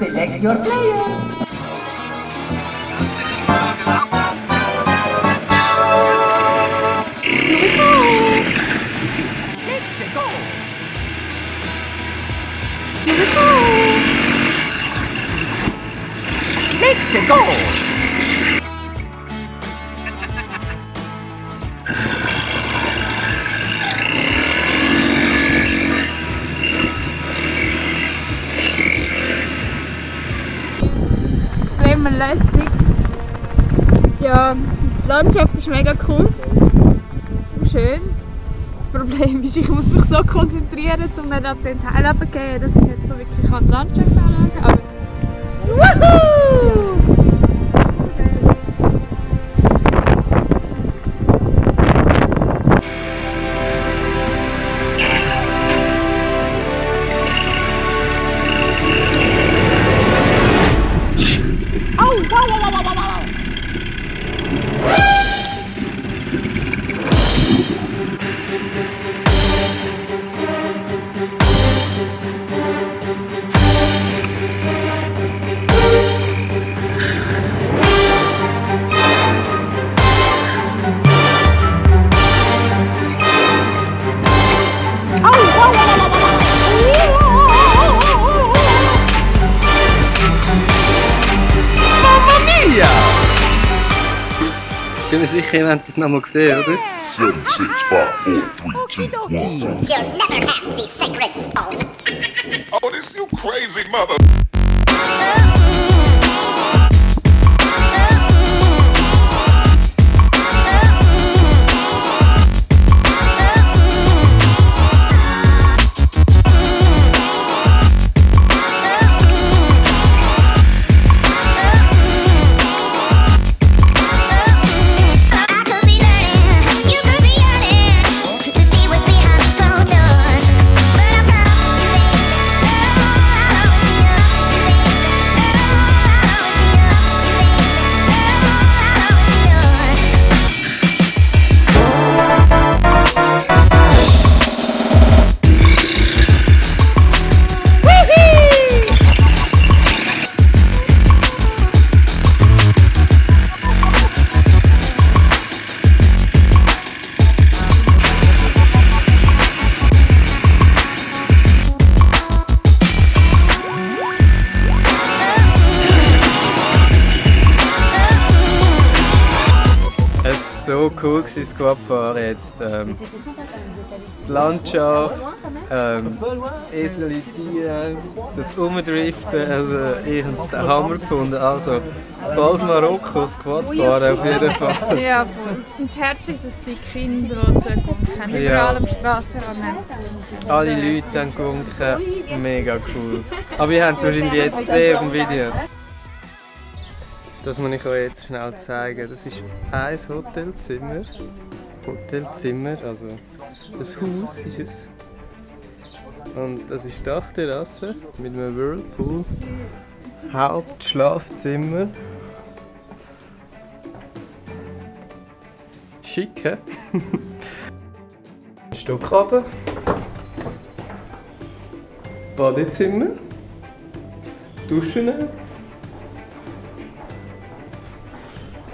Select your player. Let's go! Extrem lässig. Ja, die Landschaft ist mega cool. Schön. Das Problem ist, ich muss mich so konzentrieren, um nicht an den Teil runterzugehen, dass ich nicht so wirklich die Landschaft anschauen kann. Woohoo! Ich bin mir sicher, ihr habt das noch mal gesehen, oder? 7, 6, 5, 4, 3, 2, 1. You'll never have the sacred stone. Oh, this you crazy mother. So cool gewesen, Squadfahren jetzt. Die Landschaft, Esel, Tiere, das Umdriften, also ich habe es den Hammer gefunden. Also bald Marokko, Squadfahren auf jeden Fall. Ja, voll. Und das Herzigste war die Kinder, die zugewunken haben. Überall am Strassenrand haben sie. Alle Leute haben gewunken, mega cool. Aber ihr habt es wahrscheinlich jetzt gesehen auf dem Video. Das muss ich euch jetzt schnell zeigen. Das ist ein Hotelzimmer. Also ein Haus ist es. Und das ist die Dachterrasse mit einem Whirlpool. Hauptschlafzimmer. Schick, hä? Ein Stock runter. Badezimmer. Duschen.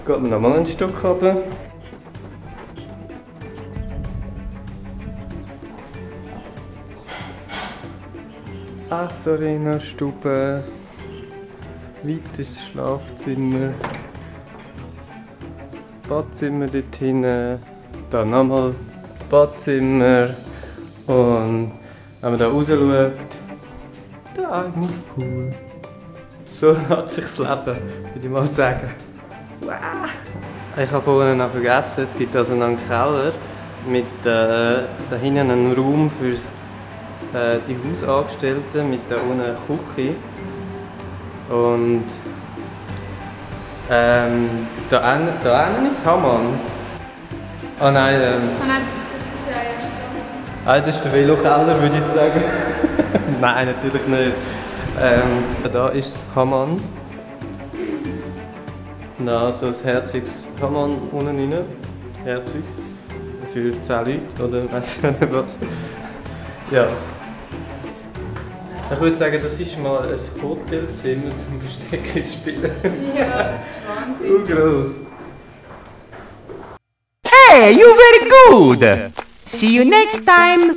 Geht man nochmal ein Stück runter. Asarena, Stube, weites Schlafzimmer, Badzimmer dort hinten, da nochmal Badzimmer und wenn man da raus schaut, da eigentlich cool. So hat sich das Leben, würde ich mal sagen. Ich habe vorhin noch vergessen, es gibt also noch einen Keller mit da hinten einen Raum für die Hausangestellten mit da unten einer Küche. Und da hinten ist Hammam. Ah nein, Nein, das ist der Velokeller, würde ich sagen. Nein, natürlich nicht. Da ist Hammam. Na, so ein herziges Hammam unten rein. Herzig. Für 10 Leute oder weiss ich nicht was. Ja. Ich würde sagen, das ist mal ein Hotelzimmer zum Verstecken spielen. Ja, das ist Wahnsinn. Gross. Hey, you very good. See you next time.